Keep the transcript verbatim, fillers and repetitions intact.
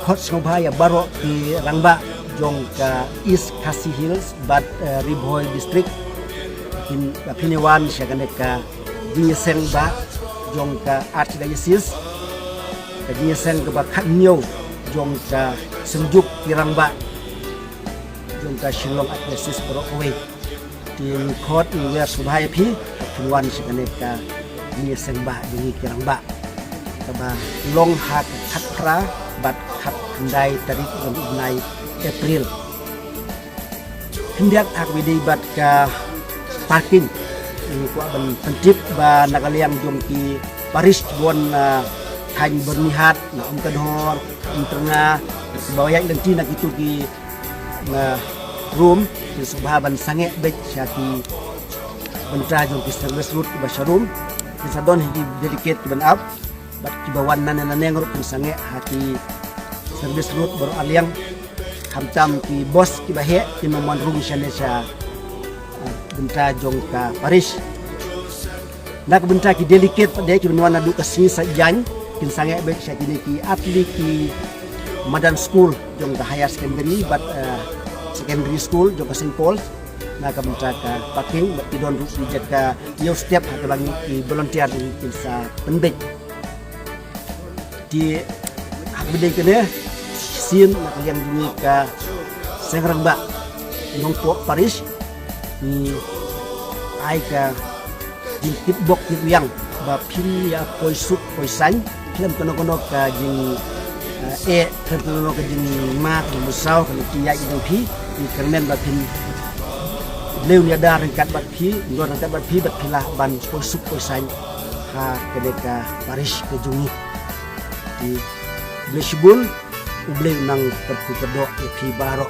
Khot sngewbha ïa baroh ki rangbah jong ka East Khasi Hills bad, eh, Ri Bhoi District. Phin, phin ïa wan sha kane ka jingïaseng bah jong ka Archdiocese, ka jingïaseng kaba khathynñiew jong ka Synjuk ki Rangbah jong ka Shillong Archdiocese baroh kawei. Te ngi khot ngi wer sngewbha ïa phi, phin wan sha kane ka jingïaseng bah jong ngi ki rangbah, kaba long ha ka khatphra bad khatkhyndai tarik jong u bnai April. Khyndiat ha kaba ïadei bad ka parking, ngi kwah ban pyntip ba na ka liang jong ki parish kiba wan na thaiñ Byrnihat, na Umkadhor, Umtrnga, kiba ïaid lynti na kito ki, na Rom, kin sngewbha ban sangeh beit sha ki bynta jong ki service road kiba sha Rom. Kin sa don hi ki delegate kiban ap, bad kiba wan nangne nangne ruh kin sangeh ha ki service road baroh arliang. Khamtam ki bus kiba heh kin ym wan rung shane sha, eh, bynta jong ka parish. Na ka bynta ki delegate pat de kiban wan naduh ka sngi Saitjaiñ, kin sangeh beit sha kine ki, ar tylli ki madan skul jong ka higher secondary bad, eh, secondary school jong ka Saint Paul's. Na ka bynta ka parking bad ki don ruh ki jaka ïew step ha kaba ngi ki volunteer ngi kin sa pynbeit. Te ha kaba ïadei kane, sien na ka liang jong ngi ka Seng Rangbah Nongpoh Parish, ngi ai ka jingtip bok tip riang ba phin ïa poi suk poi saiñ khlem kano kano ka jing, eh, eh, khlem kano kano ka jingma ka jingmynsaw ka jingïaid jong phi. Ngi kyrmen ba phin, Blei un ïada ryngkat bad phi, un don ryngkat bad phi bad phi lah ban poi suk poi saiñ ha kane ka parish ka jong ngi. Te Blei shibun, U Blei un nang kyrkhu kyrdoh ïa phi baroh.